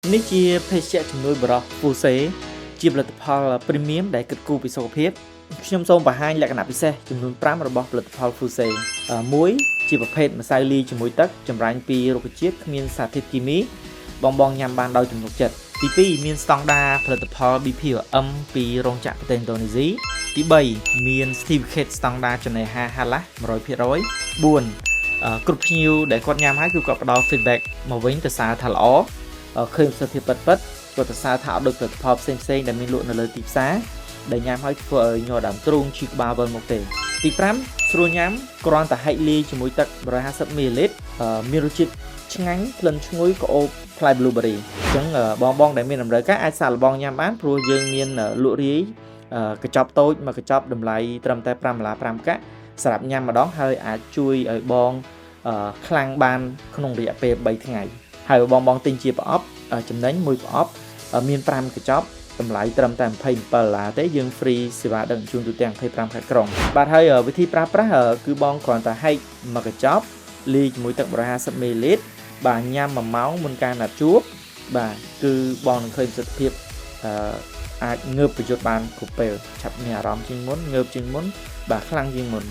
នេះជាភេសជ្ជៈជំនួយបុរសហ្វូសេជាផលិតផល premium ដែលគិតគូរពីសុខភាពខ្ញុំសូមបង្ហាញលក្ខណៈពិសេសចំនួន5របស់ផលិតផលហ្វូសេ1ជាប្រភេទម្សៅលាយជាមួយទឹកចម្រាញ់ពីរុក្ខជាតិគ្មានសារធាតុគីមីបងបងញ៉ាំបានដោយទំនុកចិត្តទី2មានស្តង់ដារផលិតផល BPOM ពីរោងចក្រប្រទេសឥណ្ឌូនេស៊ីទី3មាន certificate ស្តង់ដារចំណីអាហារ Halal 100% 4គ្រប់ភ្ញៀវដែលគាត់ញ៉ាំហើយគឺគាត់ផ្ដល់ feedback មកវិញទៅសារថាល្អឃើញប្រសិទ្ធភាពពិតពិតគាត់ទៅសារថាអត់ដូចផលិតផលផ្សេងផ្សេងដែលមានលក់នៅលើទីផ្សារដែលញ៉ាំហើយធ្វើឲ្យញ័រដើមទ្រូងឈឺក្បាលវិលមុខទេទី5ស្រួលញ៉ាំគ្រាន់តែហែកលាយជាមួយទឹក150មីលីលីត្រមានរសជាតិឆ្ងាញ់ក្លិនឈ្ងុយក្រអូបផ្លែ blueberry អញ្ចឹងបងបងដែលមានតម្រូវការអាចសាកល្បងញ៉ាំបានព្រោះយើងមានលក់រាយកញ្ចប់តូចមួយកញ្ចប់តម្លៃត្រឹមតែ5ដុល្លារ5កាក់សម្រាប់ញ៉ាំម្ដងហើយអាចជួយឲ្យបងខ្លាំងបានក្នុងរយៈពេល3ថ្ងៃហើយបងបងទិញជាប្រអប់ចំណេញមួយប្រអប់មាន5កញ្ចប់តម្លៃត្រឹមតែ27ដុល្លារទេយើង free សេវាដឹកជញ្ជូនទូទាំង25ខេត្តក្រុងបាទហើយវិធីប្រើប្រាស់គឺបងគ្រាន់តែហែកមួយកញ្ចប់លាយជាមួយទឹក150មីលីលីត្របាទញ៉ាំ1ម៉ោងមុនការណាត់ជួបបាទគឺបងនឹងឃើញប្រសិទ្ធភាពអាចងើបប្រយុទ្ធបានគ្រប់ពេលឆាប់មានអារម្មណ៍ជាងមុនងើបជាងមុនបាទខ្លាំងជាងមុន។